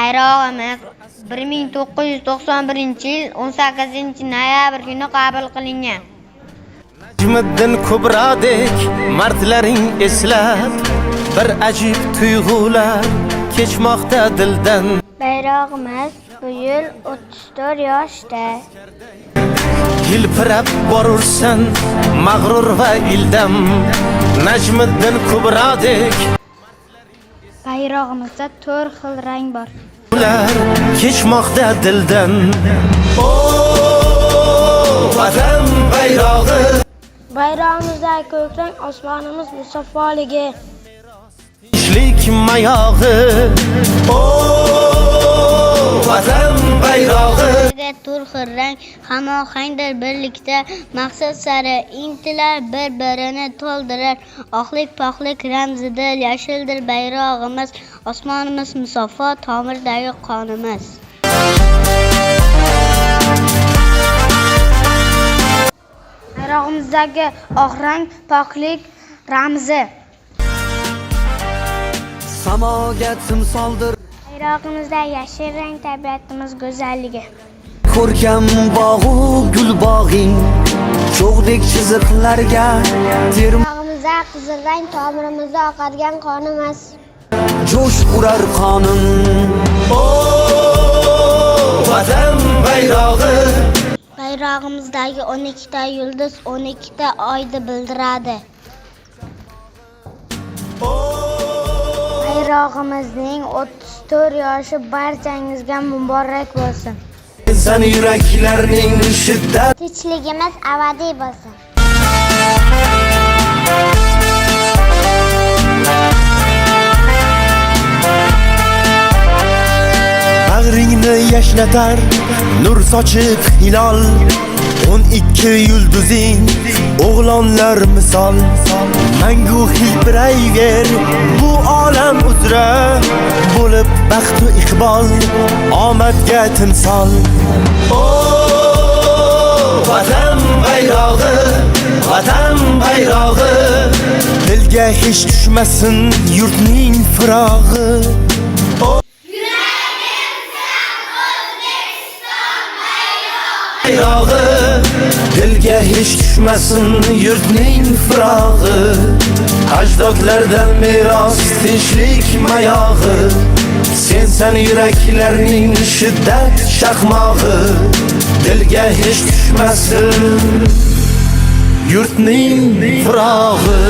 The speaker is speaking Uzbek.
Bayrog'imiz 1991-yil 18-noyabr kuni qabul qilingan. Najmiddin Kubrodek mardlaring eslab, bir ajib tuyg'ular kechmoqda dildan. Bayrog'imiz bu yil 34 yoshda. Yilpirab borursan mag'rur va ildam, Najmiddin Kubrodek. Bayrog'imizda 4 xil rang bor. Ular kechmoqda dildan. O Vatan bayrog'i. Bayrog'imizdagi ko'k rang osmonimiz musaffoligi. Tinchlik mayog'i. O Vatan bayrog'i. To'rt xil rang hamohangdir birlikda, maqsad sari intilar, bir-birini to'ldirar. Oqlik poklik ramzidir, yashildir bayrog'imiz, osmonimiz musaffo, tomirdagi qonimiz. Bayrog'imizdagi oq rang poklik ramzi. Samoga timsoldir. Bayrog'imizda yashil rang tabiatimiz go'zalligi. Ko'rkam bog'u gul bog'ing, cho'g'dek chiziqlarga Bayrog'imizda qizil rang tomirimizda oqadigan qonimiz. Jo'sh urar qonim. O Vatan bayrog'i. Bayrog'imizdagi 12 ta yulduz 12 ta oyni bildiradi. Bayrog'imizning 34 yoshi barchangizga muborak bo'lsin. Inson yuraklarning shiddat. Tinchligimiz abadiy bo'lsin. Bag'ringni yashnatar nur sochib hilol, 12 yulduzing o'g'lonlar misol. Mangu hilpirayver bu olam uzra, bo'lib baxtu iqbol omadga timsol. O Vatan bayrog'i, Vatan bayrog'i. Dilga hech tushmasin yurtning firog'i. Bayrog'i, dilga hech tushmasin yurtning firog'i. Ajdodlardan meros tinchlik mayog'i, sensan yuraklarning shiddat chaqmog'i. Dilga hech tushmasin yurtning firog'i.